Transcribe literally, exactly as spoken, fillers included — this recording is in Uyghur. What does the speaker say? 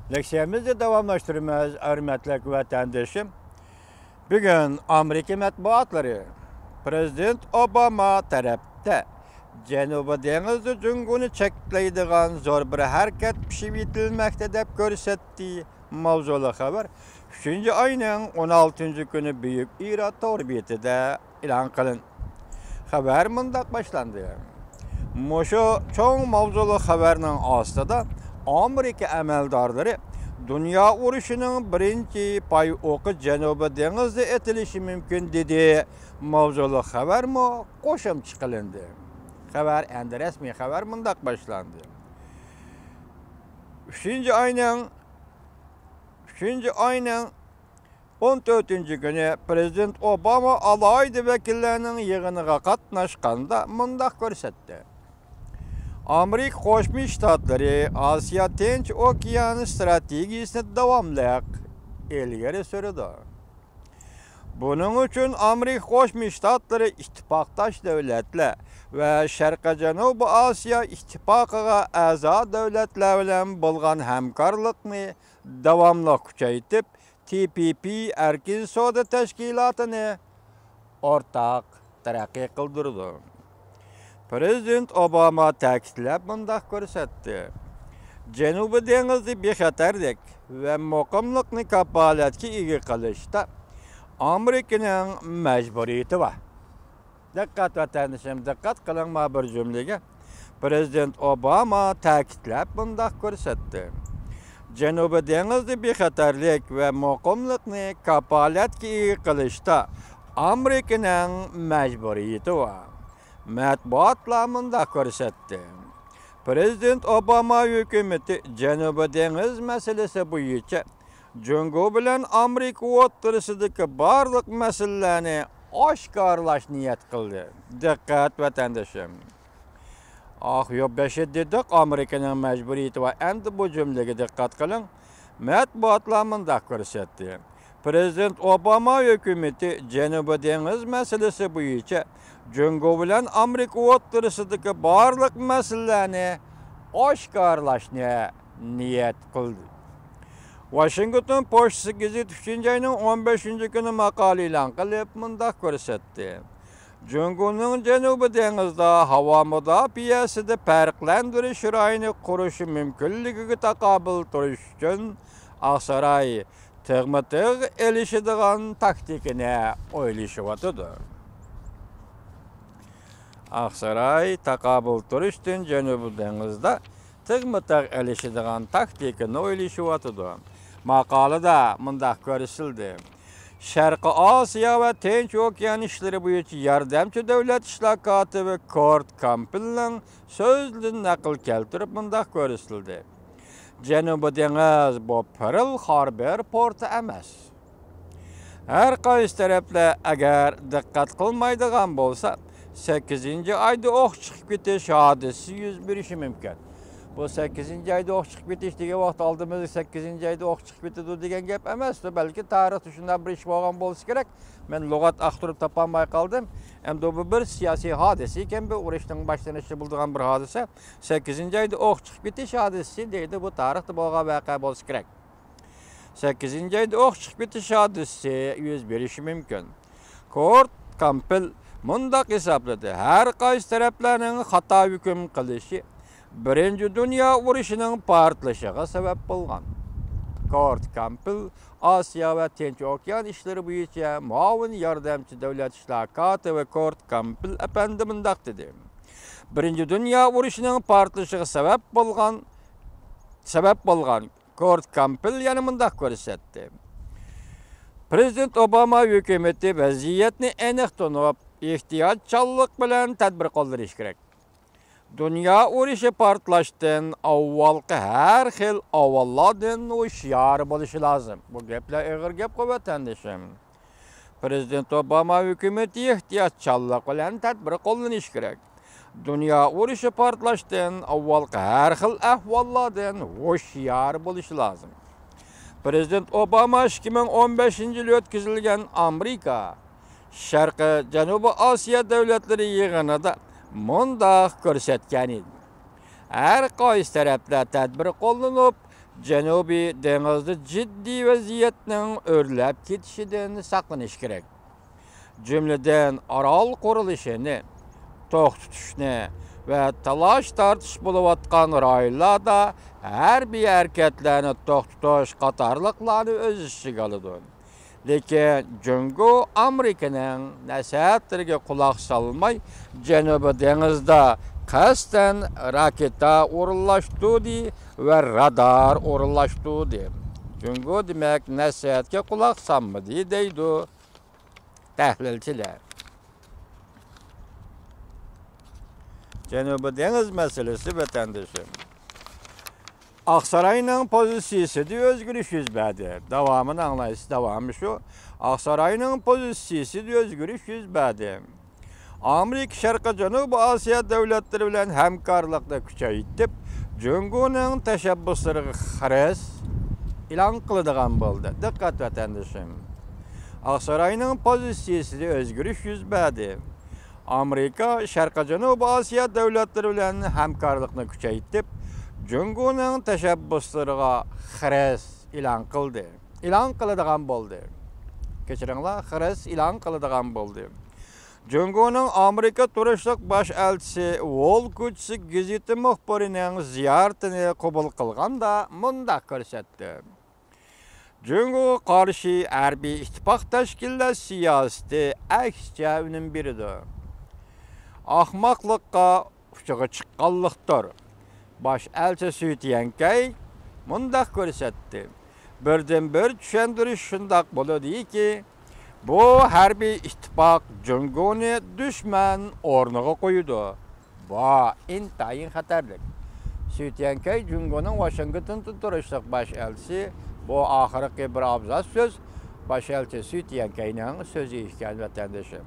لېكسىيەمىزنى داۋاملاشتۇرىمىز، ھۆرمەتلىك ۋەتەندىشىم. بۈگۈن ئامېرىكا مەتبۇئاتلىرى پىرېزىدېنت ئوباما تەرەپتە جەنۇبىي دېڭىزدا جۇڭگونى چەكلەيدىغان زور بىر ھەرىكەت پىشىۋېتىلمەكتە دەپ كۆرسەتتى. ماۋزۇلۇق خەۋەر ئۈچىنچى ئاينىڭ ئون ئالتىنچى كۈنى بۈيۈك ئىرا تور بېتىدە ئېلان قىلىندى. خەۋەر مۇنداق باشلاندى. مۇشۇ چوڭ ماۋزۇلۇق خەۋەرنىڭ ئاستىدا ئامېرىكا ئەمەلدارلىرى دۇنيا ئۇرۇشىنىڭ بىرىنچى پاي ئوقى جەنۇبىي دېڭىزدا ئېتىلىشى مۇمكىن دېدى. ماۋزۇلۇق خەۋەرمۇ قوشۇمچە قىلىندى. خەۋەر ئەمدى رەسمىي خەۋەر مۇنداق باشلاندى. ئۈچىنچى ئاينىڭ، ئۈچىنچى ئاينىڭ ئون تۆتىنچى كۈنى پىرېزىدېنت ئوباما ئالاھىدە ۋەكىللەرنىڭ يىغىنىغا قاتناشقاندا مۇنداق كۆرسەتتى. ئامېرىكا قوشما شتاتلىرى ئاسىيا تىنچ ئوكيان ستراتېگىيىسىنى داۋاملىق ئىلگىرى سۈرىدۇ. بۇنىڭ ئۈچۈن ئامېرىكا قوشما شتاتلىرى ئىتتىپاقداش دۆلەتلەر ۋە شەرقىي جەنۇبىي ئاسىيا ئىتتىپاقىغا ئەزا دۆلەتلەر بىلەن بولغان ھەمكارلىقنى داۋاملىق كۈچەيتىپ، تى پى پى ئەركىن سودا تەشكىلاتىنى ئورتاق تەرەققىي قىلدۇرىدۇ. پىرېزىدېنت ئوباما تەكىتلەپ مۇنداق كۆرسەتتى، جەنۇبىي دېڭىزدا بىخەتەرلىك ۋە مۇقىملىقنى كاپالەتكە ئىگە قىلىشتا ئامېرىكىنىڭ مەجبۇرىيىتى بار. دىققەت ۋەتەندىشىم، دىققەت قىلىڭ ما بىر جۈملىگە. پىرېزىدېنت ئوباما تەكىتلەپ مۇنداق كۆرسەتتى، جەنۇبىي دېڭىزدا بىخەتەرلىك ۋە مۇقىملىقنى كاپالەتكە ئىگە قىلىشتا ئامېرىكىنىڭ مەجبۇرىيىتى بار. مەتبۇئاتلار مۇنداق كۆرسەتتى، پىرېزىدېنت ئوباما ھۆكۈمىتى جەنۇبىي دېڭىز مەسىلىسى بويىچە جۇڭگو بىلەن ئامېرىكا ئوتتۇرىسىدىكى بارلىق مەسىلىلەرنى ئاشكارىلاش نىيەت قىلدى. دىققەت ۋەتەندىشىم. ئاھ، يو، بەشى دېدۇق، ئامېرىكىنىڭ مەجبۇرىيىتى بار. ئەمدى بۇ جۈملىگە دىققەت قىلىڭ. مەتبۇئاتلار مۇنداق كۆرسەتتى، پىرېزىدېنت ئوباما ھۆكۈمىتى جەنۇبىي دېڭىز مەسىلىسى بويىچە جۇڭگو بىلەن ئامېرىكا ئوتتۇرىسىدىكى بارلىق مەسىلىلەرنى ئاشكارىلاشنى نىيەت قىلدى. ۋاشىنگتون پوچتىسى گېزىتى ئۈچىنچى ئاينىڭ ئون بەشىنچى كۈنى ماقالە ئېلان قىلىپ، مۇنداق كۆرسەتتى، جۇڭگونىڭ جەنۇبىي دېڭىزدا ھاۋا مۇداپىئەسىدە پەرقلەندۈرۈش رايونى قۇرۇشى مۇمكىنلىكىگە تاقابىل تۇرۇش ئۈچۈن ئاقساراي تىغمۇ تىغ ئېلىشىدىغان تاكتىكىنى ئويلىشىۋاتىدۇ. ئاقساراي تاقابىل تۇرۇشتىن جەنۇبىي دېڭىزدا تىغمۇ تىغ ئېلىشىدىغان تاكتىكىنى ئويلىشىۋاتىدۇ. ماقالىدە مۇنداق كۆرسىتىلدى، شەرقىي ئاسىيا ۋە تىنچ ئوكيان ئىشلىرى بويىچە ياردەمچى دۆلەت ئىشلار كاتىپى كورت كامپېلنىڭ سۆزىدىن نەقىل كەلتۈرۈپ مۇنداق كۆرسىتىلدى، جەنۇبىي دېڭىز بۇ پېرل خاربېر پورتى ئەمەس. ھەر قايسى تەرەپلەر ئەگەر دىققەت قىلمايدىغان بولسا، سەككىزىنچى ئايدا ئوق چىقىپ كېتىش ھادىسىسى يۈز بېرىشى مۇمكىن. بۇ سەككىزىنچى ئايدا ئوق چىقىپ كېتىش دېگەن ۋاقىت ئالدىمىزدا سەككىزىنچى ئايدا ئوق چىقىپ كېتىدۇ دېگەن گەپ ئەمەستۇ، بەلكى تارىختا شۇنداق بىر ئىش بولغان بولسا كېرەك. مەن لۇغەت ئاختۇرۇپ تاپالماي قالدىم. ئەمدى بۇ بىر سىياسىي ھادىسە ئىكەن، بۇ ئۇرۇشنىڭ باشلىنىشى بولىدىغان بىر ھادىسە. سەككىزىنچى ئايدا ئوق چىقىپ كېتىش ھادىسىسى دەيدۇ، بۇ تارىختا بولغان ۋەقە بولسا كېرەك. سەككىزىنچى ئايدا ئوق چىقىپ كېتىش ھادىسىسى يۈز بېرىشى مۇمكىن. كورت كامپېل مۇنداق ھېسابلىدى، ھەر قايسى تەرەپلەرنىڭ خاتا ھۆكۈم قىلىشى بىرىنچى دۇنيا ئۇرۇشىنىڭ پارتلىشىغا سەۋەب بولغان. كورت كامپېل ئاسىيا ۋە تىنچ ئوكيان ئىشلىرى بويىچە مۇئاۋىن ياردەمچى دۆلەت ئىشلار كاتىپى كورت كامپېل ئەپەندى مۇنداق دېدى، بىرىنچى دۇنيا ئۇرۇشىنىڭ پارتلىشىغا سەۋەب بولغان، سەۋەب بولغان كورت كامپېل يەنە مۇنداق كۆرسەتتى، پىرېزىدېنت ئوباما ھۆكۈمىتى ۋەزىيەتنى ئېنىق تونۇپ، ئېھتىياتچانلىق بىلەن تەدبىر قوللىنىشى كېرەك. دۇنيا ئۇرۇشى پارتلاشتىن ئاۋۋالقى ھەر خىل ئەھۋاللاردىن ھوشيار بولۇشى لازىم. بۇ گەپلەر ئېغىر گەپقۇ، ۋەتەندىشىم. پىرېزىدېنت ئوباما ھۆكۈمىتى ئېھتىياتچانلىق بىلەن تەدبىر قوللىنىشى كېرەك. دۇنيا ئۇرۇشى پارتلاشتىن ئاۋۋالقى ھەر خىل ئەھۋاللاردىن ھوشيار بولۇشى لازىم. پىرېزىدېنت ئوباما ئىككى مىڭ ئون بەشىنچى يىلى ئۆتكۈزۈلگەن ئامېرىكا شەرقىي جەنۇبىي ئاسىيا دۆلەتلىرى يىغىنىدا مۇنداق كۆرسەتكەن ئىدى، ھەر قايسى تەرەپلەر تەدبىر قوللىنىپ، جەنۇبىي دېڭىزدا جىددىي ۋەزىيەتنىڭ ئۆرلەپ كېتىشىدىن ساقلىنىش كېرەك. جۈملىدىن، ئارال قۇرۇلۇشىنى توختىتىشنى ۋە تالاش-تارتىش بولۇۋاتقان رايونلاردا ھەربىي ھەرىكەتلەرنى توختىتىش قاتارلىقلارنى ئۆز ئىچىگە ئالىدۇ. لېكىن جۇڭگو ئامېرىكىنىڭ نەسىھەتلىرىگە قۇلاق سالماي، جەنۇبىي دېڭىزدا قەستەن راكېتا ئورۇنلاشتۇردى ۋە رادار ئورۇنلاشتۇردى. جۇڭگو، دېمەك، نەسىھەتكە قۇلاق سالمىدى، دەيدۇ تەھلىلچىلەر. جەنۇبىي دېڭىز مەسىلىسى، ۋەتەندىشىم. ئاقساراينىڭ پوزىتسىيىسىدە ئۆزگىرىش يۈز بەردى. داۋامىنى ئاڭلايسىز، داۋامى شۇ. ئاقساراينىڭ پوزىتسىيىسىدە ئۆزگىرىش يۈز بەردى. ئامېرىكا شەرقىي جەنۇبىي ئاسىيا دۆلەتلىرى بىلەن ھەمكارلىقنى كۈچەيتىپ، جۇڭگونىڭ تەشەببۇسلىرىغا خىرىس ئېلان قىلىدىغان بولدى. دىققەت، ۋەتەندىشىم! ئاقساراينىڭ پوزىتسىيىسىدە ئۆزگىرىش يۈز بەردى. ئامېرىكا شەرقىي جەنۇبىي ئاسىيا دۆلەتلىرى بىلەن ھەمكارلىقنى كۈچەيتىپ، جۇڭگونىڭ تەشەببۇسلىرىغا خىرىس ئېلان قىلدى. ئېلان قىلىدىغان بولدى. كەچۈرۈڭلار، خىرىس ئېلان قىلىدىغان بولدى. جۇڭگونىڭ ئامېرىكا تۇرۇشلۇق باش ئەلچىسى ۋول كۇچىس گېزىتى مۇخبىرىنىڭ زىيارىتىنى قوبۇل قىلغاندا مۇنداق كۆرسەتتى: جۇڭگوغا قارشى ھەربىي ئىتتىپاق تەشكىللەش سىياسىتى ئەكسىچە ئۈنۈم بېرىدۇ. ئاخماقلىققا ئۇچىغا چىققانلىقتۇر. باش ئەلچى سۈي تيەنكەي مۇنداق كۆرسەتتى: بىردىنبىر چۈشەندۈرۈش شۇنداق بولىدۇكى، بۇ ھەربىي ئىتتىپاق جۇڭگونى دۈشمەن ئورنىغا قويىدۇ. بۇ ئىنتايىن خەتەرلىك. سۈي تيەنكەي جۇڭگونىڭ ۋاشىنگتوندا تۇرۇشلۇق باش ئەلچىسى. بۇ ئاخىرقى بىر ئابزاس سۆز باش ئەلچى سۈي تيەنكەينىڭ سۆزى ئىكەن، ۋەتەندىشىم.